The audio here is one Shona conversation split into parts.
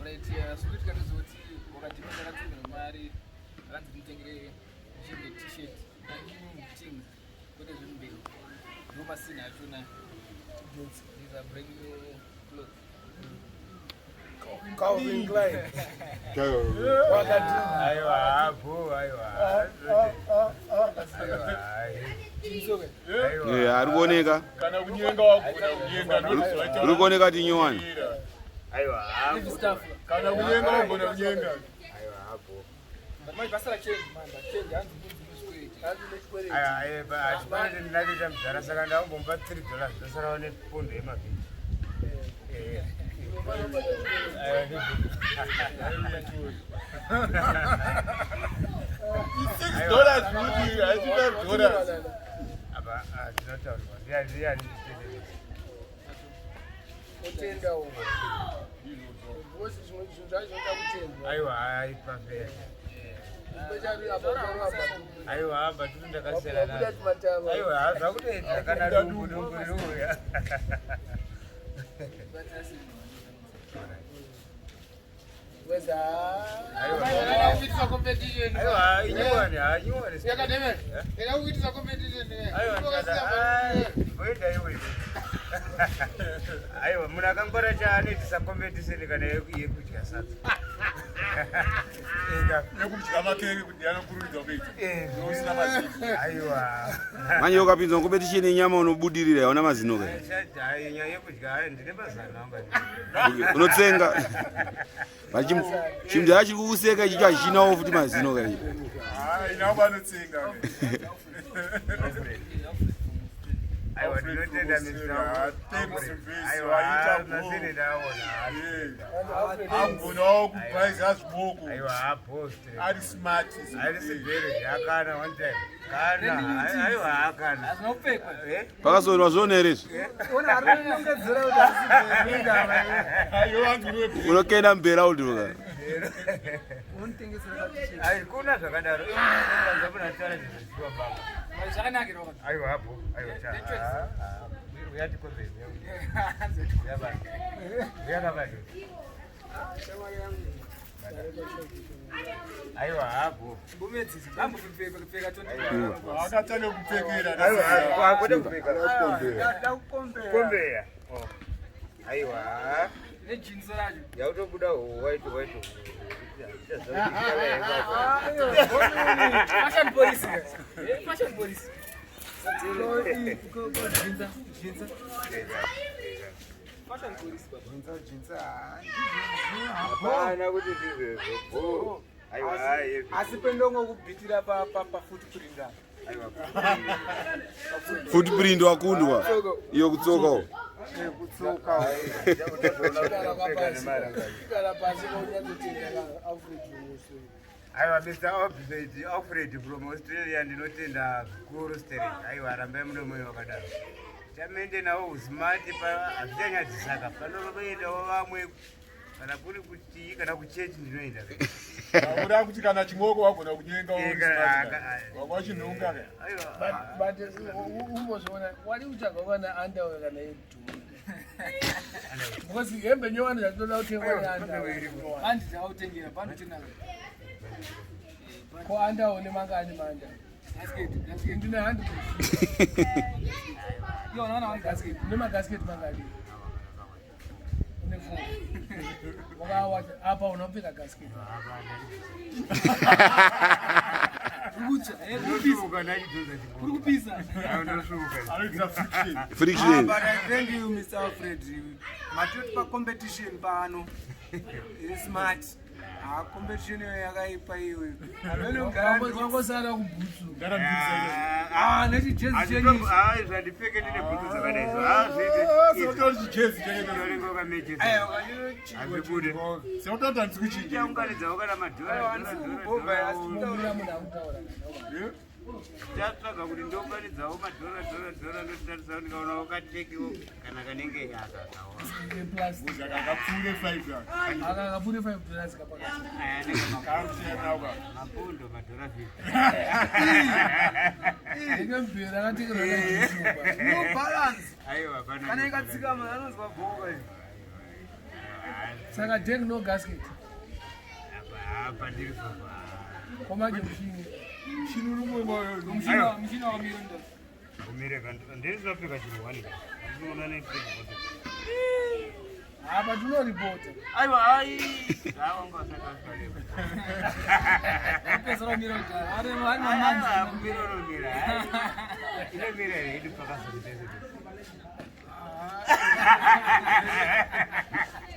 Right, zvikuitika ndezvekuti wakati ndakatumirwa mari, akanzi nditengere jimbe t-shirt new things, kwete zvembeu. Ndo masini achona. These are brand new clothes. Calvin Klein. Aiwa, hapo, aiwa. Aiwa. Eh, ari kuoneka. Kana kunyenga wagona kunyenga. Uri kuoneka kuti nyowani. Aiwa, hapo. Stuff. Kana kunyenga wagona kunyenga. Aiwa, hapo. But manje pasara change, man, but change hanzi kunzi musikwereti. Aiwa, aiwa, achikwanise ndinacho chamudhara, saka ndakumbomupa $3, ndosarawo nepondo yemavhiki. Eh. Aiwa, ndizvo. $6 kuti haisi $5. Apa, ah, zvinotaurirwa. Ndiani nditenderese? Kutenda uko. Because zvimwe zvinhu zvacho zvinoda kutendwa. Aiwa, aipa fair. Especially apa ukarova bhatuku. Aiwa, bhatuku ndakasiyana Wabuda nazvo. chimatama. Aiwa, zvakutoita kana dumbu dumbu rinouya. Weza. Kuitisa competition. Aiwa, inyowani, ha, inyowani. Yakademera. Ndada kuitisa competition. Aiwa, ndikada, voenda iwe. Aiwa, munhu akangwara chaanoitisa competition kana yekudya sadza. Ega. Yekudya makeke kuti anokurumidza kuita. Eh. Usina mazino. Aiwa. Manje ukapinzwa competition yenyama unobudirira, hauna mazino ka. Hai, nyaya yekudya, hai, ndine mazano anga. Unotsenga. Chimudhara chiri kukuseka ichi hachinawo futi mazino ka ichi. Ah, inawo vanotsenga. Aiwa, ndinotenda Mr. Ah, thanks, Mr. Aiwa, Waita masini ndaona. Agonawo kubhaisa zviboko. Aiwa, hapost. Ari smart. Harisi bhere, hakana one time. Kana, aiwa, hakana. Hazvina kupfekwa. Eh? Pakasonwa zviona here izvi? Ona ari kunongedzera kuti asi Aiwa, vanhu vebhero. Unokenda mbera udiruka. unotengesera t-shirt. Ai, kuna zvakadaro. Iwe unataura zviziwa baba. Zvakanakira wakati. Aiwa, hapo. Aiwa, cha. Uyatikombe. Uyabana. Uyakabana. Aiwa, hapo. Mbumedzisi. Ambopfeka kupfeka 20. Akatanga kupfekera. Aiwa, kwete kupfeka. Ndakukombera. Kombeya. Oh. Aiwa. Nejinso racho. Yautobuda white white. Fashion police. Eh, fashion police. Jinsa, jinsa. Fashion police baba. Jinsa jinsa. Hapana kuti ndizvezvo. Aiwa, hai. Asi pendongokubhitira pa pa pa footprint apa. Aiwa. Footprint wakundwa. Iyo kutsoka uko. Eh, kutsoka. Kugara pasi kwaunyatsotenga Alfred Musi. Aiwa, Mr Alfred, Alfred from Australia, ndinotenda zvikuru sterek. Aiwa, rambai mune moyo wakadaro. Chamende nawo usmart pa hazvichanyadzisaka panoroendawo vamwe, kana kuri kuti kana kuchechi ndinoenda. Ura kuti kana chimoko wagona kunyenga. Eh, Wanga wachinhunga ka. Aiwa. But umbozviona wari kutsvaga kana underwear kana yedhuri. Because hembe nyowani dzatinoda kutengwa neunderwear. Bandi dzautengera, bandi uchinalo. Ko underwear nemangani manda? Gasket, gasket. Ndine 100. Iyo unaona wani gasket. Une magasket mangani? Une four. Wakawacha apa unopfeka gasket. Kutsva, eh, kupisa. Ndosvuka ndachidhonza chimoko. Kuri kupisa. Aiwa, ndosvuka. Anoitira friction. Ah, Friction. but I thank you, Mr. Alfred. Matoti pa competition pano. Iri smart. Ah, competition iyo yakaipa iwe. Amene ugara Wangosara kubhutsu. Ah, nechijezi chenyu. Zvandipfeke ndine bhutsu dzakadai so. Ah, Sekuti chijezi chake. zviite. Aiwa, Hazvibude. Sekuti handisi kuchinja. Chaunganidzawo kana madhora. Unomira munhu akutaura. Chatsvaga kuti ndounganidzawo madhora dhora dhora, ndotarisa ndikaona wakatekiwo kana kanenge aka. Plastic. Akapfuure 5 aka. Aka kapfuure $5 kapakati. Aya anenge Kakusiyana uka. mapondo madhora 50. Ndenge mberi akatengerwa naJesu. No balance. Aiwa, pana. Kana ikatsika munhu anonzwa bhoka. Saka tank no gasket. Apa apa ndiri sofa. Komanje mushini. Mushini uri mumwe Mushina mushina wakamira ndo. Umire kanti ndiri sopfeka chinhu wani. Ndinoona ne Apa tinoripota. Aiwa ai. Zawanga usati Pesa ramira kudhara. Ari ari mamanzi. Kumira unomira. Inomira here idi pakazokutese.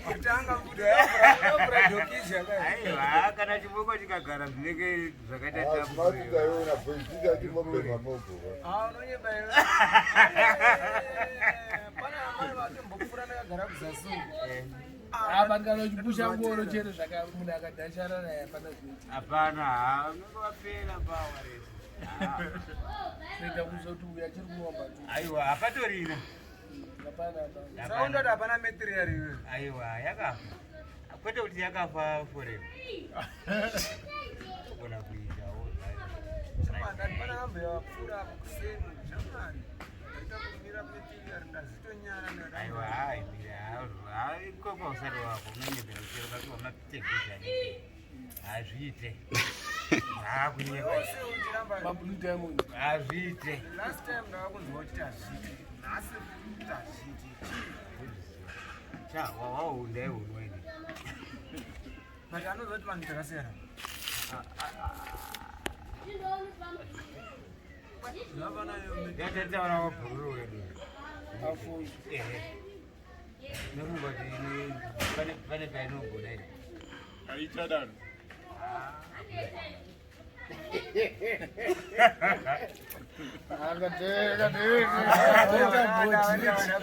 Kutanga kuti Alfred Okija Aiwa kana chiboko chikagara zvinenge zvakaita Smart taiona boys tichati mobhema mobho. Ah, unonyeba iwe. Pana amai vatombopfuura ndakagara kuzasi uku. Apa kana uchipusha ngoro chero zvaka munhu akadhashana naye hapana zvinoitika. Hapana, ha, unenge wapera pawa rese. Kuita kuzoti uyu achiri kuomba tu. Aiwa, hapatorina. Hapana hapana. Saka undoti hapana material iwe. Aiwa, yakafa. Kwete kuti yakafa forever. Togona kuitawo zvayo. Shamwari, pana hambe yapfuura apo kuseni. Shamwari. Ndaita kumira material ndazitonyara ndakati. Aiwa, hai, mira, hai, ikoko usati wako unonyebera chero kapiwa mategezi anenge. Hazviite. Hakunyepa. Wose uchiramba. Mablue diamond. Hazviite. Last time ndakakunzwa uchiti hazviiti. Nhasi kuti hazviiti. Cha, wawaunda iwe ini. But anoziva kuti vanhu takasiyana. Yatataura wabhururu wedu. Afonso. Ehe. Nofunga kuti pane painogona iri. Aichadaro. Akateka teka. Tenda, tenda,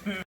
tenda.